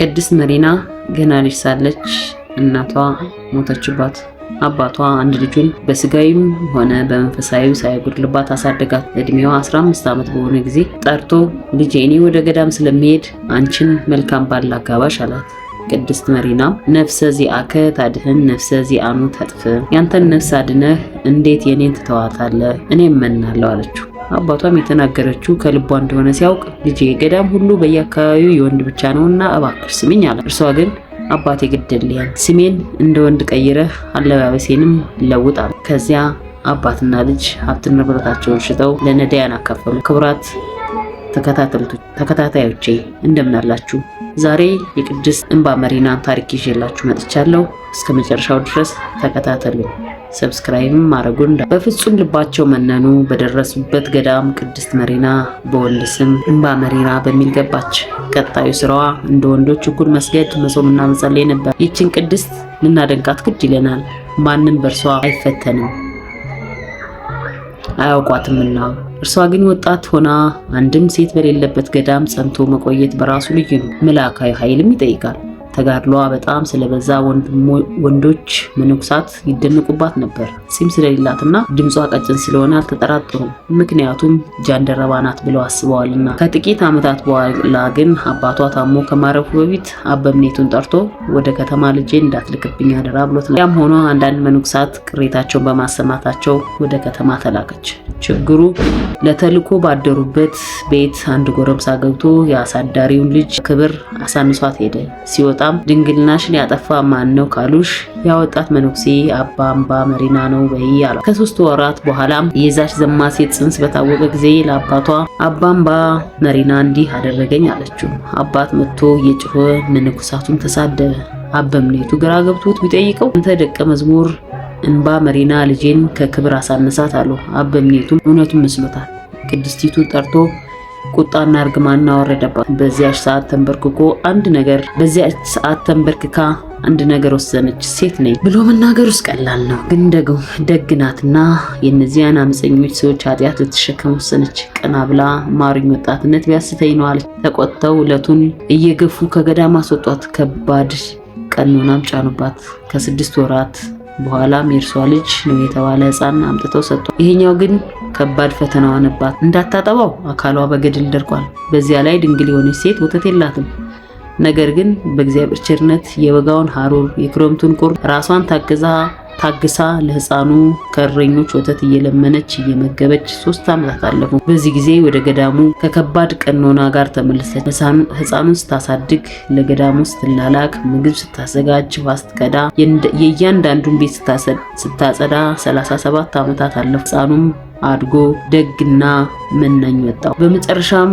ቅድስት መሪና ገና ልጅ ሳለች እናቷ ሞተችባት። አባቷ አንድ ልጁን በስጋዊም ሆነ በመንፈሳዊ ሳይጎድልባት አሳደጋት። እድሜዋ 15 ዓመት በሆነ ጊዜ ጠርቶ ልጄ እኔ ወደ ገዳም ስለሚሄድ አንቺን መልካም ባል ላጋባሽ አላት። ቅድስት መሪናም ነፍሰ ዚአከ ታድህን ነፍሰ ዚአኑ ተጥፍ፣ ያንተን ነፍስ አድነህ እንዴት የኔን ትተዋታለህ? እኔም መናለሁ አለችው። አባቷም የተናገረችው ከልቧ እንደሆነ ሲያውቅ ልጄ ገዳም ሁሉ በየአካባቢው የወንድ ብቻ ነውና እባክሽ ስሚኝ አላት። እርሷ ግን አባቴ ግድልያን ስሜን እንደ ወንድ ቀይረህ አለባበሴንም ለውጥ አለ። ከዚያ አባትና ልጅ ሀብት ንብረታቸውን ሽጠው ለነዳያን አካፈሉ። ክቡራት ተከታታዮቼ እንደምን አላችሁ? ዛሬ የቅድስት እንባ መሪናን ታሪክ ይዤላችሁ መጥቻለሁ። እስከ መጨረሻው ድረስ ተከታተሉ። Subscribe ም ማድረጉን በፍጹም ልባቸው መነኑ። በደረሱበት ገዳም ቅድስት መሪና በወንድ ስም እንባ መሪና በሚል ገባች። ቀጣዩ ስራዋ እንደ ወንዶች እኩል መስገድ፣ መጾምና መጸለይ ነበር። ይህችን ቅድስት ልናደንቃት ግድ ይለናል። ማንም በእርሷ አይፈተንም አያውቋትምና። እርሷ ግን ወጣት ሆና አንድም ሴት በሌለበት ገዳም ጸንቶ መቆየት በራሱ ልዩ ነው። መልአካዊ ኃይልም ይጠይቃል። ተጋድሏ በጣም ስለበዛ ወንዶች መነኩሳት ይደነቁባት ነበር። ጺም ስለሌላትና ድምጿ ቀጭን ስለሆነ አልተጠራጠሩም። ምክንያቱም ጃንደረባ ናት ብለው አስበዋልና። ከጥቂት ዓመታት በኋላ ግን አባቷ ታሞ ከማረፉ በፊት አበምኔቱን ጠርቶ ወደ ከተማ ልጄ እንዳትልክብኝ አደራ ብሎት ነው። ያም ሆኖ አንዳንድ መነኩሳት ቅሬታቸውን በማሰማታቸው ወደ ከተማ ተላከች። ችግሩ ለተልኮ ባደሩበት ቤት አንድ ጎረምሳ ገብቶ የአሳዳሪውን ልጅ ክብር አሳንሷት ሄደ። ሲወጣም ድንግልናሽን ያጠፋ ማን ነው ካሉሽ ያወጣት መነኩሴ አባ አምባ መሪና ነው በይ አሏት። ከ3 ወራት በኋላም የዛች ዘማ ሴት ጽንስ በታወቀ ጊዜ ለአባቷ አባ አምባ መሪና እንዲህ አደረገኝ አለችው። አባት መጥቶ እየጮኸ መነኩሳቱን ተሳደበ። አበምኔቱ ግራ ገብቶት ቢጠይቀው አንተ ደቀ መዝሙር እንባ መሪና ልጄን ከክብር አሳነሳት አለው። አበምኔቱም እውነቱን መስሎታል። ቅድስቲቱ ጠርቶ ቁጣና እርግማን አወረደባት። በዚያች ሰዓት ተንበርክካ አንድ ነገር ወሰነች። ሴት ነኝ ብሎ መናገር ውስጥ ቀላል ነው፣ ግን ደግሞ ደግ ናትና የእነዚያን አመፀኞች ሰዎች ኃጢአት ልትሸከም ወሰነች። ቀና ብላ ማሩኝ፣ ወጣትነት ቢያስተኝ ነው አለች። ተቆጥተው ዕለቱን እየገፉ ከገዳም አስወጧት። ከባድ ቀኖናም ጫኑባት። ከ6 ወራት በኋላም የእርሷ ልጅ ነው የተባለ ሕፃን አምጥተው ሰጥቷል። ይሄኛው ግን ከባድ ፈተና ሆነባት። እንዳታጠባው አካሏ በገድል ደርቋል። በዚያ ላይ ድንግል የሆነች ሴት ወተት የላትም። ነገር ግን በእግዚአብሔር ቸርነት የበጋውን ሐሩር የክረምቱን ቁር ራሷን ታግሳ ለሕፃኑ ከእረኞች ወተት እየለመነች እየመገበች 3 ዓመታት አለፉ። በዚህ ጊዜ ወደ ገዳሙ ከከባድ ቀኖና ጋር ተመለሰች። ሕፃኑን ስታሳድግ፣ ለገዳሙ ስትላላክ፣ ምግብ ስታዘጋጅ፣ ውሃ ስትቀዳ፣ የእያንዳንዱን ቤት ስታጸዳ 37 ዓመታት አለፉ። ሕፃኑም አድጎ ደግና መናኝ ወጣው። በመጨረሻም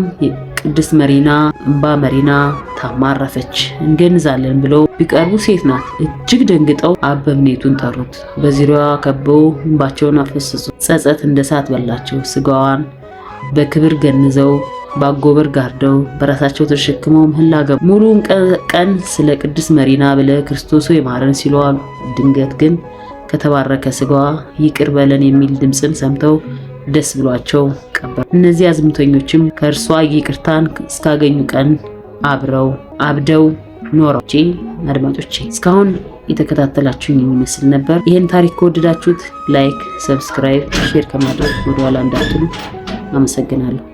ቅድስት መሪና እንባ መሪና ታማረፈች። እንገንዛለን ብለው ቢቀርቡ ሴት ናት። እጅግ ደንግጠው አበምኔቱን ጠሩት። በዙሪያዋ ከበው እንባቸውን አፈሰሱ። ጸጸት እንደ እሳት በላቸው። ስጋዋን በክብር ገንዘው ባጎበር ጋርደው በራሳቸው ተሸክመው ምህላ ገቡ። ሙሉውን ቀን ስለ ቅድስት መሪና ብለ ክርስቶስ ሆይ ማረን ሲሉ አሉ። ድንገት ግን ከተባረከ ስጋዋ ይቅር በለን የሚል ድምፅን ሰምተው ደስ ብሏቸው ቀበሩ። እነዚህ አዝምተኞችም ከእርሷ ይቅርታን እስካገኙ ቀን አብረው አብደው ኖረው። አድማጮቼ እስካሁን የተከታተላችሁኝ የሚመስል ነበር። ይህን ታሪክ ከወደዳችሁት like፣ subscribe፣ share ከማድረግ ወደኋላ እንዳትሉ። አመሰግናለሁ።